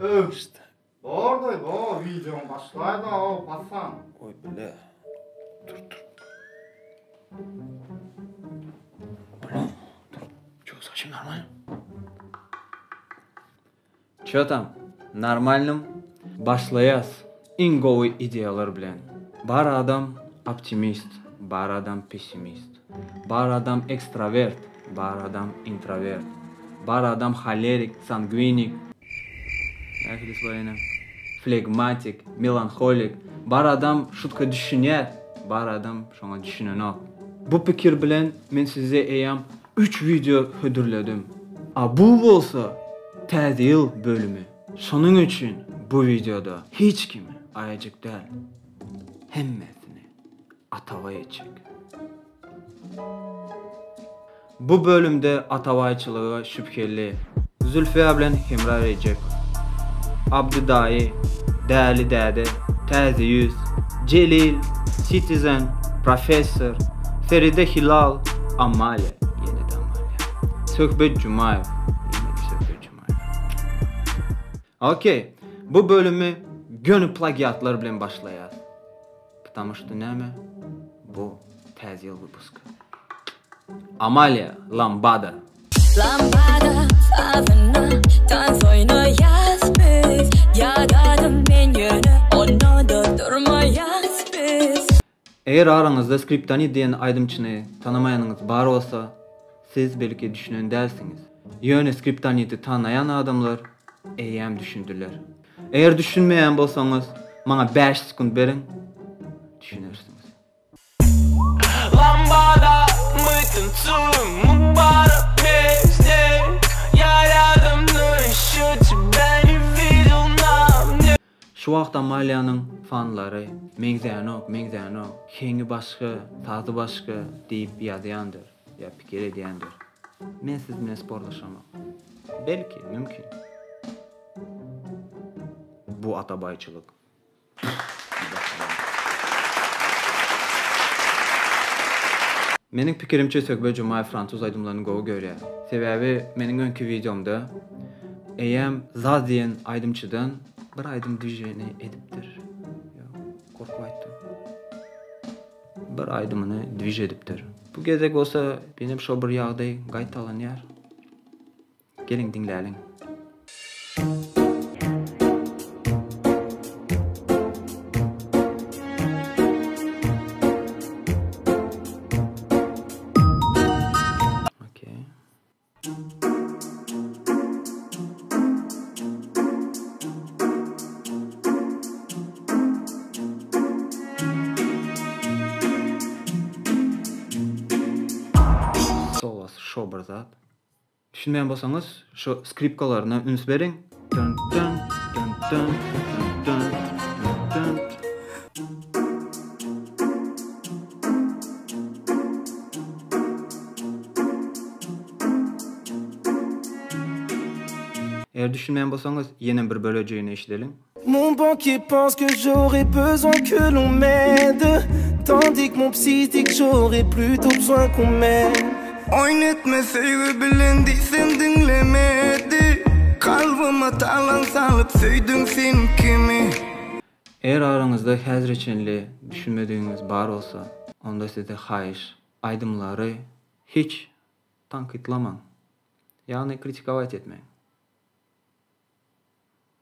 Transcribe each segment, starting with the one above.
Öw. Bordaý bo wideoň başlaýda ow pasan. Oý bile. Dur dur. Bile. Dur. Ço saçym normal. Ço tam? Normalnym? Başlaýas iň gowy ideýalar bilen. Bar adam optimist, bar adam pessimist. Bar adam ekstrawert, bar adam intrawert. Bar adam holerik, sangwinik, nähilisi bar ýene, flegmatik, melanholik. Bar adam şutka düşünýär, bar adam şoňa düşünenok. Bu pikir bilen men size eýýäm üç wideo hödürledim. A bu bolsa Täze ýyl bölümi. Şonuň üçin bu wideoda hiç kimi aýajyk däl, hemmesini Atabaý etjek. Bu bölümde atabaýçylyga şübheli Zülfiýa bilen Hemra Rejepow, Abdy daýy, Däli däde, Täze ýüz, Jelil, Sitizen, Professor, Feride Hilal, Amalia, ýene-de Amalia, Söhbet Jumaýew, ýene-de Söhbet Jumaýew. Okey, bu bölümi göni plagiatlar bilen başlaýas. Ptamu şto näme? Bu täze ýyl wypusk. Amalia Lambada. Lambada sazyna tans oýnaýas biz Ýadadym men ýöne onda-da durmaýas biz. Eger araňyzda Skriptonit diýen aýdymçyny tanamaýanyňyz bar bolsa, siz belki düşünen dälsiňiz. Ýöne Skriptoniti tanaýan adamlar eýýäm düşündiler. Eger düşünmeýän bolsaňyz, maňa bäş sekunt beriň, düşünersiňiz. Lambada my tancuým my bara wmeste Ýa rýadom no ýeşe tebýa ne widel na mne. Şu wagt Amaliýanyň fanlary meňzänok, meňzänok, heňi başga, sazy başga diýip ýazýandyr ýa pikir edýändir. Men siz bilen sporlaşamok. Belki, mümkin. Bu atabaýçylyk. Meniň pikirimçe Söhbet Jumaýew fransuz aýdymlaryny gowy görýär. Sebäbi meniň öňki wideomda eýýäm Zaz diýen aýdymçydan bir aýdym dwiženi edipdir. Ýok, gorkup aýtdym. Bir aýdymyny dwiž edipdir. Bu gezek bolsa ýene şo bir ýagdaý gaýtalanýar. Geliň diňläliň. Okey. Solas şo bir zat. Düşünmeýän bolsaňyz şu skripkalaryna üns beriň. Dön dön dön dön dön dön dön. Eger düşünmeýän bolsaňyz ýene bir bölejigini eşideliň. Mon banquier pense que j'aurais besoin que l'on m'aide Tandis que mon psy dit que j'aurais plutôt besoin qu'on m'aime Oýun etme söýgi bilen diýsem diňlemedi Kalbyma talaň salyp söýdüň sen kimi. Eger araňyzda häzire çenli düşünmedigiňiz bar bolsa, onda size haýyş, aýdymlary hiç tankytlamaň, ýagny kritikować etmäň.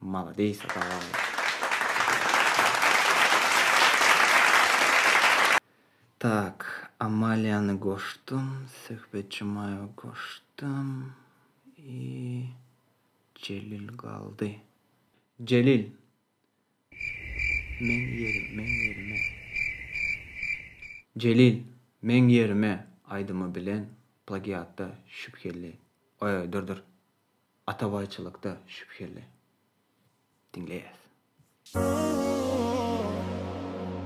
Malades Atabaýew. Tak, Amaliýany goşdum, Söhbet Jumaýewi goşdum i Jelil galdy. Jelil. Meň ýerim, meň ýerime. Jelil, meň ýerime aýdymy bilen plagiatda şübheli. Oý, dur dur. Atabaýçylykda şübheli. Diňleýäs.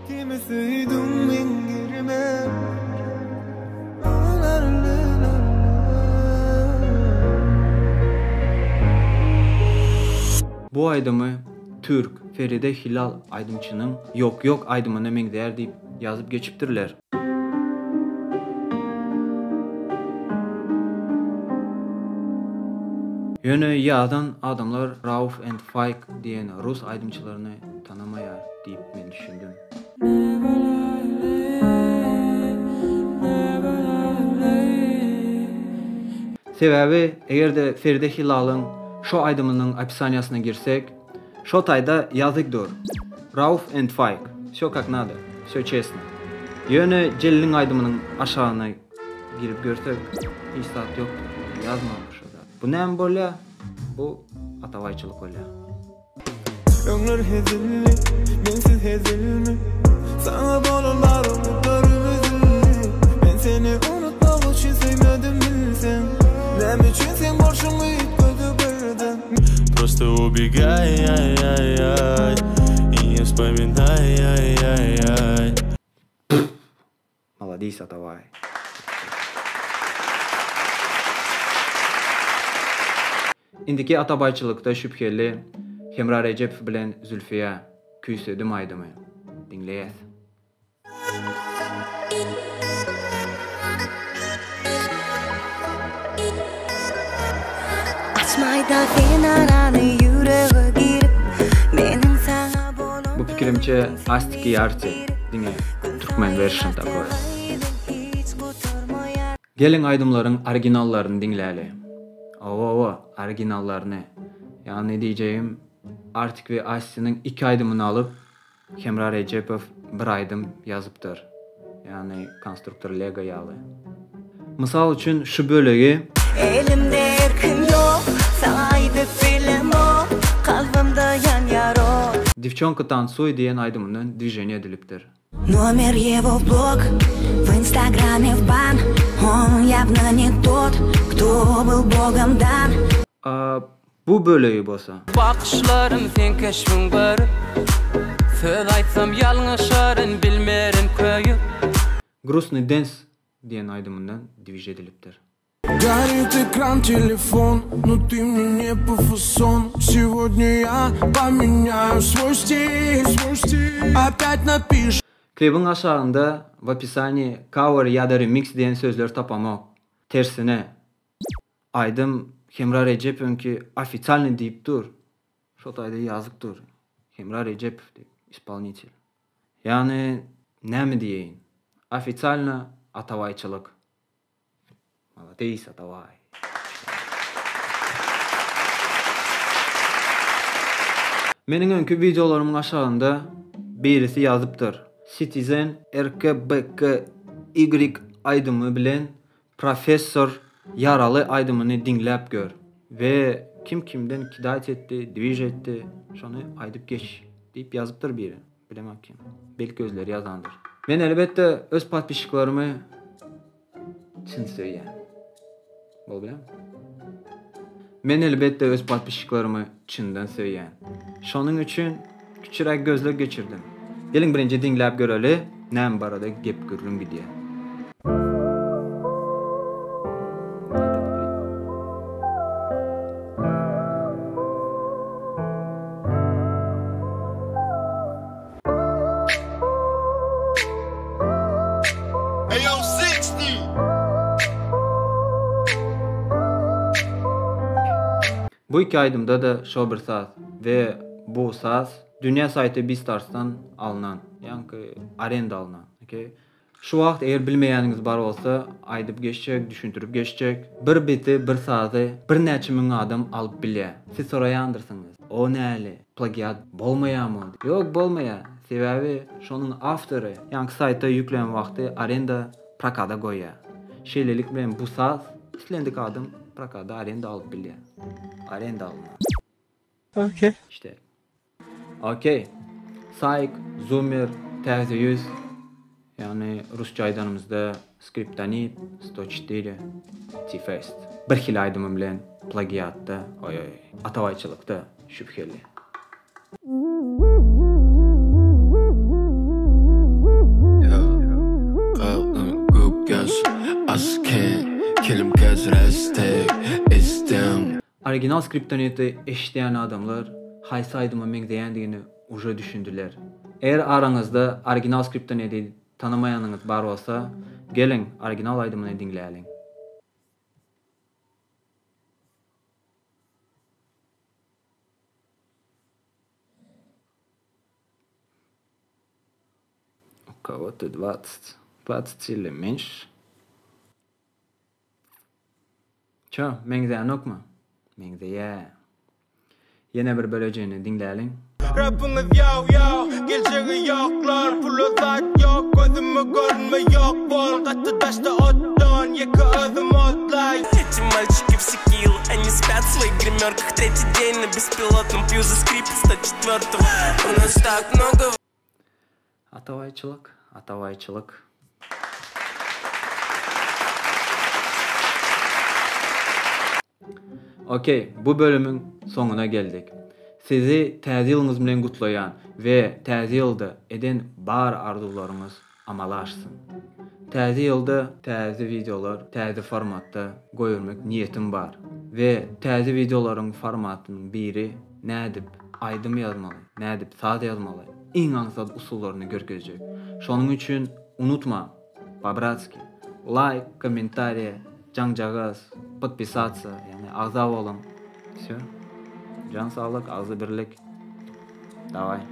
Kimi söýdüň meň ýerime. Bu aýdymy türk Feride Hilal aýdymçynyň Ýok ýok aýdymyna meňzeýär diýip ýazyp geçipdirler. Ýöne ýazan adamlar Rauf and Faik diýen rus aýdymçylaryny tanamaýar diýip men düşündim. Sebäbi eger-de Feride Hilalyň şo aýdymynyň opisaniýasyna girsek, şo taýda ýazyk dur, Rauf and Faik, wsё kak nado, wsё çesno. Ýöne Jeliliň aýdymynyň aşagyna girip görsek, hiç zat ýokdur, ýazmandyr şo zat. Bu näme bolýa? Bu atabaýçylyk bolýa. Öňler hezildi, mensiz hezilmi? Saňa bolan bar umytlarym üzüldi. Men seni unutmak üçin söýmedim bilseň. Näme üçin seň bolşuň üýtgedi birden? Prosto ubegay I ne wspominay Maladis Atabaý. Indiki atabaýçylykda şübheli Hemra Rejepow bilen Zülfiýa Küýsedim aýdymy. Diňleýäs. Açmaýda sen arany ýürege girip meniň saňa bolan Bu pikirimçe Astiki Ýarty diňe türkmen version takoý. Geliň aýdymlaryň originallaryny diňläli. Owa owa originallaryny. Ýagny diýjegim Artik we Astiniň iki aýdymyny alyp Hemra Rejepow bir aýdym ýazypdyr. Ýagny konstruktor Lego ýaly. Mysal üçin şu bölegi. Elimde erkim ýok, saňa aýdyp bilemok, kalbymda ýanýar ot. Devçonka tansuý diýen aýdymyndan dwiženiýe edilipdir. Nomer ýewo w blok, w instagrame w ban, on ýawno ne tot, kto byl bogom dan. A Bu bölegi bolsa. Bakyşlarym seň keşbiň görüp. Söz aýtsam ýalňyşaryn bilmerin köýüp. Grustnyý dens diýen aýdymyndan dwiž edilipdir. Gorit ekran telefon no ty mne ne po fason Segodnýa ýa pomenýaýu svoý stil svoý stil Opýat napiş. Klibiň aşagynda w opisaniýi cover ýa-da remix diýen sözleri tapamok. Tersine, Aýdym Hemra Rejepowyňky ofitsialnyý diýip dur. Şo taýda ýazyp dur. Hemra Rejepow diýip, ispolnitel. Ýagny näme diýeýin. Ofitsialno atabaýçylyk. Maladys Atabaý. Meniň öňki wideolarymyň aşagynda birisi ýazypdyr. Citizen RKBKY aýdymy bilen Professor Ýaraly aýdymyny diňläp gör we kim kimden kidait etdi, dwiž etdi, şony aýdyp geç diýip ýazypdyr biri. Bilemok kim. Belki özleri ýazandyr. Men elbetde öz podpisçiklarymy çyn söýýän. Bolýamy? Men elbetde öz podpisçiklarymy çyndan söýýän. Şonuň üçin kiçiräk gözleg geçirdim. Geliň birinji diňläp göreli näme barada gep gürrüň gidýär. Bu iki aýdymda-da şo bir saz we bu saz dünýä saýty Beastarsdan alnan, ýaňky arenda alnan. Okey. Şu wagt eger bilmeýäniňiz bar bolsa aýdyp geçjek, düşündirip geçjek. Bir biti, bir sazy birnäçe müň adam alyp bilýär. Siz soraýandyrsyňyz, o näli, plagiat bolmaýarmy ol diýip. Ýok, bolmaýar. Sebäbi şonuň awtory ýaňky saýta ýüklän wagty arenda prokada goýýar. Şeýlelik bilen bu saz islendik adam prokada arenda alyp bilýär. Arenda alynýar. Okey. İşte. Okey. Saýk, Zoomer, Täze ýüz, ýagny rusça aýdanymyzda Skriptonit, 104, T-Fest. Bir hili aýdymy bilen plagiatda, oý-oý, atabaýçylykda şübheli. Original Skriptoniti eşidýän adamlar haýsy aýdyma meňzeýändigini uje düşündiler. Eger araňyzda original Skriptoniti tanamaýanyňyz bar bolsa, geliň original aýdymyny diňläliň. Kogo-to dwatsat, dwatsat ili menş. Ço, meňzänokmy? Meňzeýä. Ýene bir bölejigini diňläliň. Rapyňyz ýaw ýaw, geljegi ýoklar, pula zat ýok, gözüme görünme ýok bol, gaty daşda otdan, ýeke özüm otlaý. Эти мальчики все киллы, они спят в своих гримерках Третий день на беспилотном пью за скрип 104-го У нас так много Atabaýçylyk, atabaýçylyk. Ok, bu bölümiň soňuna geldik. Sizi täze ýylyňyz bilen gutlaýan we täze ýylda eden bar arzuwlaryňyz amala aşsyn. Täze ýylda täze wideolar täze formatda goýbermek niýetim bar we täze wideolaryň formatynyň biri nädip aýdym ýazmaly, nädip saz ýazmaly iň aňsat usullaryny görkezjek. Şonuň üçin unutmaň, po-bratski, laýk, kommentariýa, jaňjagaz, podpisatsa, ýagny agza boluň. Wsё. Jan saglyk, agzybirlik. Daway.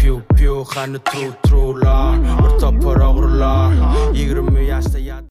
Piu piu hany tru trular Bir topar ogrular 20 ýaşda ýat.